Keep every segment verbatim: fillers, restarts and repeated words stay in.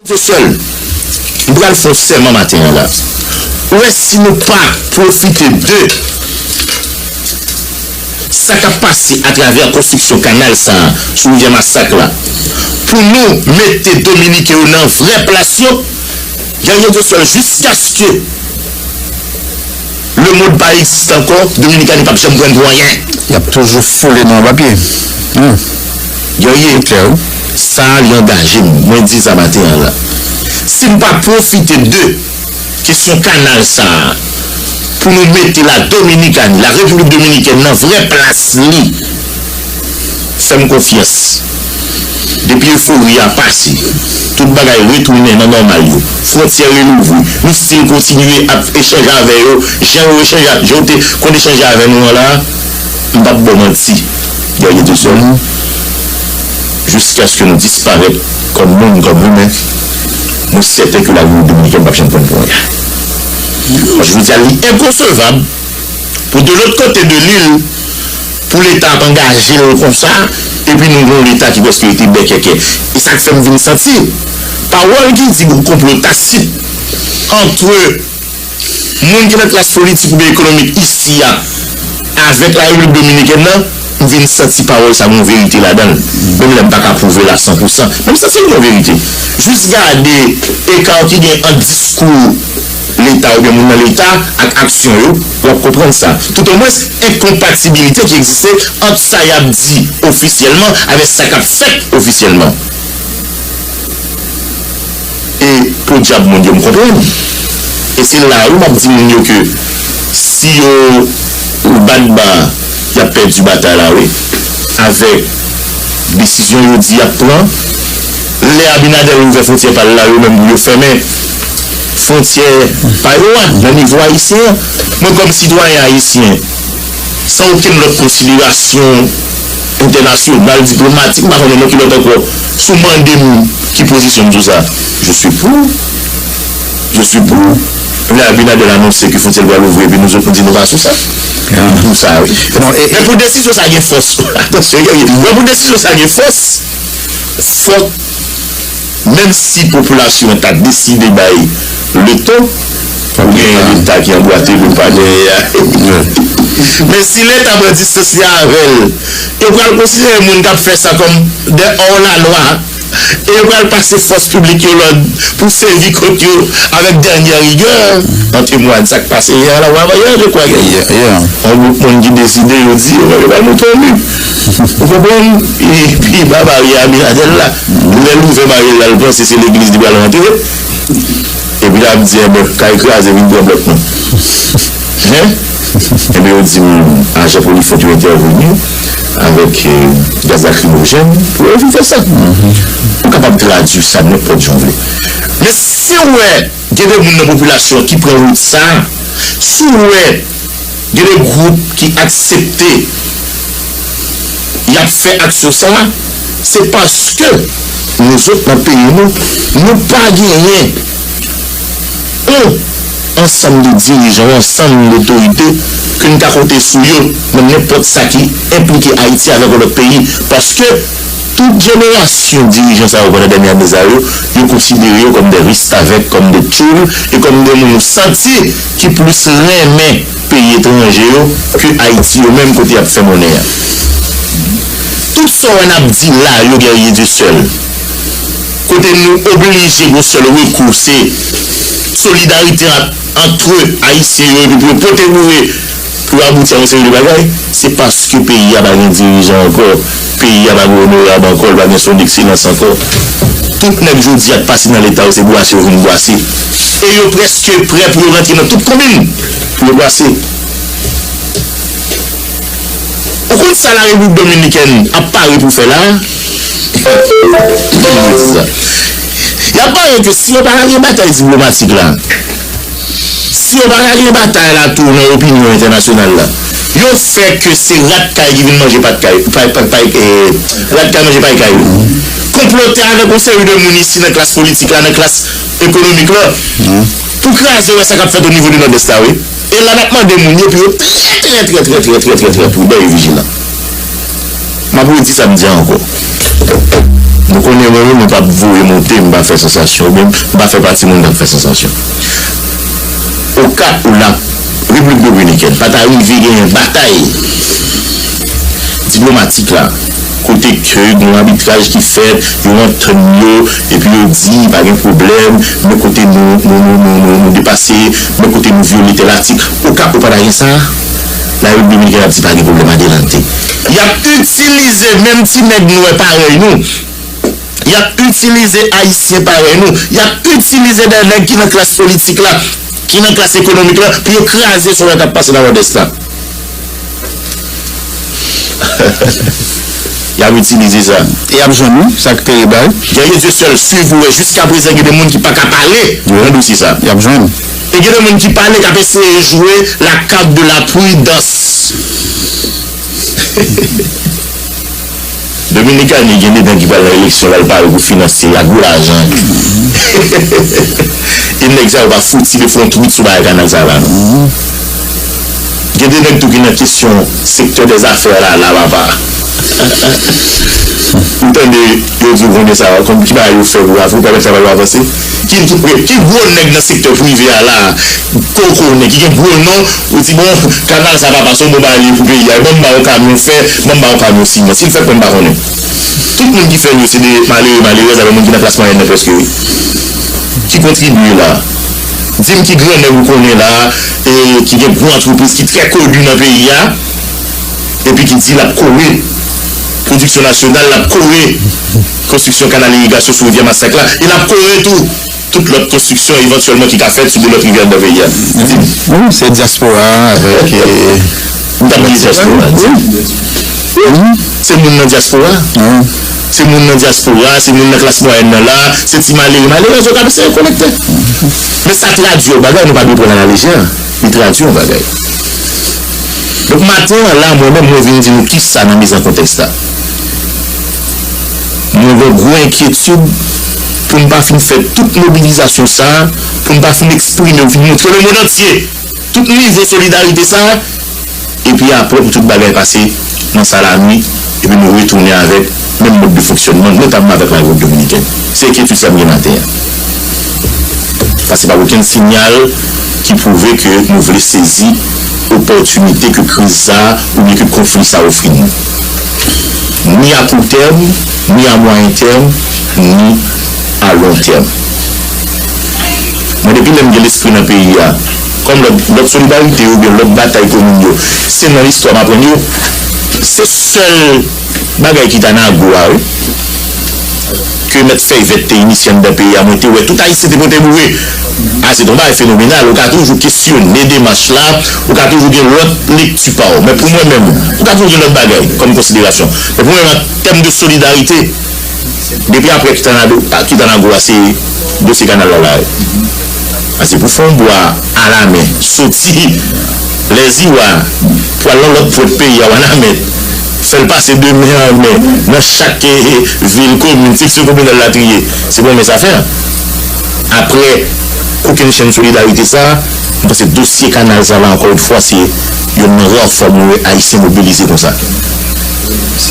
Sèl, m pral fè yon sèman maten an la. Ou wè, si nou pa pwofite de sa k ap pase atravè konstriksyon kanal sa a sou rivyè Masak la, pou nou mete Dominiken yo nan vrè plas yo, Guerrier Dieuseul, jiskaske lemonn pa egziste ankò, Dominikani p ap janm pran pou anyen. Y ap toujou foule nan papye. Hmm. Guerrier, sa a li angaje m. Mwen di sa maten an la. Si n pa pwofite de kesyon kanal sa a pou nou mete la Dominikani, la Repiblik Dominikèn nan vrè plas li, fè m konfyans. Depi efori a pase, tout bagay retounen nan nòmal yo. Fwontyè relouvri. Nou still kontinye ap echanj avè yo. Jan yo echanj, jan yo te konn echanje avè nou an la, m p ap ba w manti. Guerrier Dieuseul, jiskaske nou disparèt kòm moun, kòm imen, mwen sèten ke la Repiblik Dominikèn p ap janm pran pou anyen. Paske jodi a, li enkonsevab pou de lòt kote de lil, pou Leta ap angaje l konsa, epi nou gen yon Leta ki prèske rete bèkèkè. E sa k fè m vin santi pawòl ki di gen yon konplo tasit ant moun ki nan klas politik oubyen ekonomik isi a avèk la Repiblik Dominikèn nan, m vin santi pawòl sa gen yon verite ladan l. Menm lè m pa ka pwouve l a san pou san, men m santi l gen yon verite. Jis gade eka ki gen ant diskou Leta oubyen moun nan Leta ak aksyon yo, w ap konprann sa. Toutomwens, enkonpatibilite ki egziste ant sa y ap di ofisyèlman avèk sa k ap fèt ofisyèlman. E podyab moun yo, m konprann. E se la wi m ap di moun yo ke si yo bat ba, y ap pèdi batay la wi. Avèk desizyon yo di y ap pran, lè Abinader ouvè fwontyè pa l la, yo menm pou yo fèmen fwontyè pa yo a nan nivo ayisyen an. Mwen kòm sitwayen ayisyen, san okenn lòt konsiderasyon entènasyonal, diplomatik, m pa konnen nan ki lòt ankò, si w mande m ki pozisyon m sou sa, je suis pour. Je suis pour. Lè Abinader anonse ke fwontyè l pral ouvri epi nou sot nou di nou pa sou sa. M pou sa wi. Non, e, e, men pou desizyon sa gen fòs. Atansyon, men pou desizyon sa gen fòs, fòk, menm si popilasyon an ta deside bay leton, ou gen Leta ki anbwate pou l pa genyen a. Men si Leta pran distans li avè l, yo pral konsidere moun k ap fè sa kòm de hors la loi. E yo pral pase fòs piblik yo lòd pou sèvi kont yo avèk dènyè rigè. An temwayaj sa k pase yè a la, w a yè, je kwè ke yè, yè, yon gwoup moun ki deside, yo di, yo pral monte yon mi. Ou konprann? Epi ba baryè Abinader la. Lè l ouvè baryè l la, l panse se legliz li pral rantre. Epi l ap di, enben, kay kraze, vin pran blòk nou. Hein? Enben, yo di m, ajan Polifront yo entèveni avèk, eh, gaz lakrimojèn pou yo evite sa. Ou kapab tradui sa nenpòt jan w vle. Men si w wè gen de moun nan popilasyon ki pran wout sa, si w wè gen de gwoup ki aksepte y ap fè aksyon sa, se paske nou zòt nan peyi nou, nou pa genyen yon ansanm de dirijan, yon ansanm de otorite ke n ka konte sou yo nan nenpòt sa ki enplike Ayiti avèk yon lòt peyi. Paske tout jenerasyon dirijan sa yo pandan dènye ane sa yo, yo konsidere yo kòm de restavèk, kòm de tchoul, e kòm de moun ou santi ki plis renmen peyi etranje yo ke Ayiti yo menm kote y ap fè monnen an. Tout sa w wè n ap di la yo, Guerrier Dieuseul, kote nou oblije gon sèl rekou, se solidarite ant, ant Ayisyen yo, epi pou yo pote boure, pou yo abouti a yon seri de bagay, se paske peyi a pa gen dirijan ankò, peyi a pa gen onorab ankò, l pa gen son ekselans ankò. Tout nèg jodi a k pase nan Leta yo, se bwase yo vin bwase. E yo prèske prè pou yo rantre nan tout komin pou yo bwase. Ou konn sa la Repiblik Dominikèn ap pare pou fè la? Y ap pare ke si yo pa ka gen batay diplomatik la, si yo pa ka gen batay la tou nan opinyon entènasyonal la, yo fè ke se rat kay ki vin manje pat kay, pay, pay, pay, eh, rat kay manje pay kay yo. Konplote avèk yon seri de moun isi nan klas politik la, nan klas ekonomik la, pou kraze wè sa k ap fèt o nivo de Nòdès la, wi. E la n ap mande moun yo pou yo trè, trè, trè, trè, trè, trè, trè, trè prudan e vijilan. M ap redi sa m di a ankò. Nou konnen mwen menm, mwen p ap voye monte, m pa fè sansasyon, oubyen m pa fè pati moun k ap fè sansasyon. Oka ou la Repiblik Dominikèn pa ta rive genyen batay diplomatik la, kote ke gen yon abitraj ki fèt, yo antann yo, epi yo di pa gen pwoblèm, men kote nou, nou, nou, nou, nou, nou depase, men kote nou vyole tèl atik, oka ou pa ta gen sa, la Repiblik Dominikèn ap di pa gen pwoblèm, adelante. Y ap itilize menm ti nèg nwè parèy nou, y ap itilize Ayisyen parèy nou, y ap itilize dè nèg ki nan klas politik la, ki nan klas ekonomik la, pou yo kraze sa k ap pase nan Nòdès la. Y ap itilize sa. E y ap jwenn, wi, sa k terib la, wi. Guerrier Dieuseul, swiv ou wè, jiska prezan, gen de moun ki pa ka pale nan dosye sa. Y ap jwenn. E gen de moun ki pale, k ap eseye jwe la carte de la prudence. Dominikani gen de nèg ki pral nan eleksyon, l al pare pou finanse ak gwo lajan. E nèg sa yo pa fouti de fè yon twit sou bagay kanal sa la, non. Gen de nèg tou ki nan kesyon sektè dèzafè la, la, papa. Ou tande yo di w konnen sa, konn ki bagay yo fè pou, pou pèmèt travay yo avanse? Ki, ki, ki gwo nèg nan sektè prive a la, ke w konnen, ki gen gwo non, ou di, bon, kanal sa, papa, se yon bon bagay li ye pou peyi a. Ban m ba w yon kamyon fè, ban m ba w yon kamyon siman. Si l fèt, mwen m pa konnen. Tout moun ki fè l yo, se de malere, malerèz, avèk moun ki nan klas mwayèn nan prèske, wi. Ki kontribye la. Di m ki grannèg ou konnen la, e ki gen gwo antrepriz ki trè koni nan peyi a, epi ki di l ap kore pwodiksyon nasyonal, l ap kore konstriksyon kanal irigasyon sou rivyè Masak la, e l ap kore tou tout lòt konstriksyon evantyèlman ki ka fèt sou de lòt rivyè anndan peyi a. Di m. Wi, se dyaspora avèk, e, M t ap di dyaspora. Wi. Se moun nan dyaspora. Wi. Se moun nan dyaspora, se moun nan klas mwayèn nan la, se ti malere, malerèz yo k ap eseye kolekte. Men sa tradui yon bagay, nou pa dwe pran l alalejè. Li tradui yon bagay. Donk, maten an la, mwen menm, mwen vin di nou kisa nan mizan kontèks la. Mwen gen gwo enkyetid pou n pa fin fè tout mobilizasyon sa a, pou n pa fin eksprime, fin montre lemonn antye tout nivo solidarite sa a, epi apre pou tout bagay pase nan salanwi, epi nou retounen avèk menm mòd de fonksyònman, notamman avèk la Repiblik Dominikèn. Se enkyetid sa m gen maten an. Paske pa gen okenn siyal ki pwouve ke nou vle sezi opòtinite ke kriz sa a oubyen ke konfli sa a ofri nou. Ni a kou tèm, ni a mwayen tèm, ni a lon tèm. Mwen, depi lè m gen lespri nan peyi a, kòm lòt, lòt solidarite yo oubyen lòt batay komin yo, se nan listwa m aprann yo. Se sèl bagay ki ta nan ago a, wi, ke Mèt Fèy Vèt te inisye anndan peyi a, mwen te wè tout Ayisyen te pote boure. A, se te yon bagay fenomenal. Ou ka toujou kesyone demach la, ou ka toujou gen lòt lekti pa w. Men pou mwen menm, ou ka toujou gen lòt bagay kòm konsiderasyon. Men pou mwen menm, an tèm de solidarite, depi apre Kitanago, a, Kitanago a, se dosye kanal la la. Paske pou fè yon bwa alamen, soti Lèziwa, pral nan lòt pwent peyi a, Wanament, fè l pase de men an men, nan chak, eh, eh, vil, komin, seksyon kominal, latriye. Se pa yon mens afè. Apre kokennchenn solidarite sa a, m panse dosye kanal sa la, ankò yon fwa, se youn nan ra fwa mwen wè Ayisyen mobilize konsa.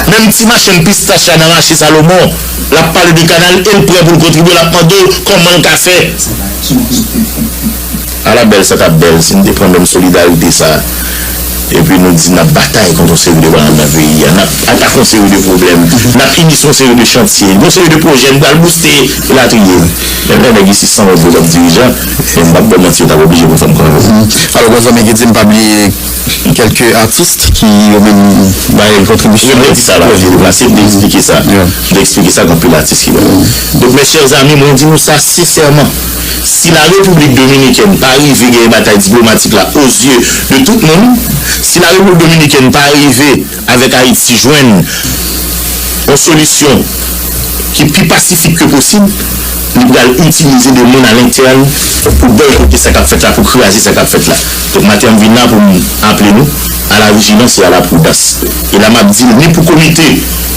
Menm ti machann pistach la nan mache Salomon, l ap pale de kanal e l prè pou l kontribye, l ap mande w kòman l ka fè. Ala bèl sa t ap bèl si n te pran menm solidarite sa a, epi nou di n ap batay kont yon seri de bagay nan peyi a, n ap atake yon seri de pwoblèm, n ap inisye yon seri de chantye, yon seri de pwojè, n pral bouste, elatriye. Men lè nèg isit sanwont vre kòm dirijan, men m p ap ba w manti, yo t ap oblije pou fè m kanpe. Alò, granzanmi ki di m pa bliye kèlke atis ki yo menm bay kontribisyon yo. Mwen te di sa la, mwen te deplase, mwen te eksplike sa. Mwen te eksplike sa gen anpil atis ki la. Donk, mes chers amis, mwen di nou sa sensèman. Si la Repiblik Dominikèn pa rive genyen batay diplomatik la aux yeux de tout moun, si la Repiblik Dominikèn pa rive avèk Ayiti jwenn yon solisyon ki pi pasifik ke posib, li pral itilize de moun a lentèn pou bòykote sa k ap fèt la, pou kraze sa k ap fèt la. Donk, maten an, m vin la pou m aple nou à la vigilance et à la prudence. E la, m ap di l ni pou komite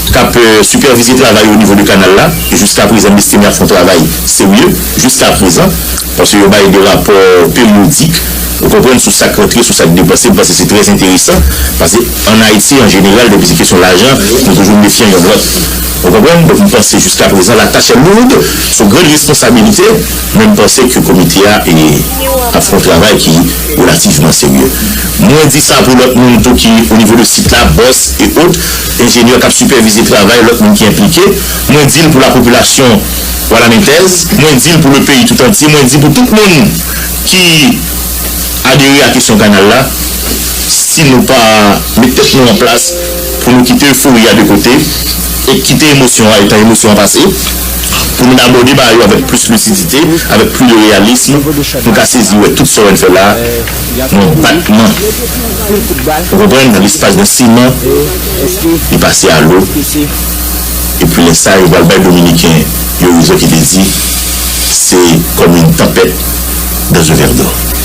k ap, euh, sipèvize travay o nivo de kanal la, e jiska prezan, m estime y ap fè yon travay serye, jiska prezan, paske yo bay de rapò peryodik, ou konprann, sou sa k rantre, sou sa k depanse, m panse se trè enteresan, paske ann Ayiti, an jeneral, depi se kesyon lajan, nou toujou mefyan youn lòt. Ou konprann? Donk, m panse jiska prezan, la tâche est lourde, se yon gran responsabilite, men m panse ke komite a e, ap fè yon travay ki relativman serye. Mwen di sa pou lòt moun tou ki o nivo de sit la, bòs e ot, enjenyè k ap sipèvize travay lòt moun ki enplike. Mwen di l pou lapopilasyon wanamenèz, mwen di l pou le peyi tout antye, mwen di pou tout moun ki adere a kesyon kanal la, si nou pa met tèt nou an plas pou nou kite efori a de kote e kite emosyon an etan emosyon an pase, pou nou abòde bagay yo avèk plis lisidite, avèk plis de realism, nou ka sezi wè tout sa w fè la, nan batman. Ou konprann? Nan lespas nan siman, li pase a lo. Epi lè sa, yo pral bay Dominiken yo rezon ki te di, c'est comme une tempête dans un verre d'eau.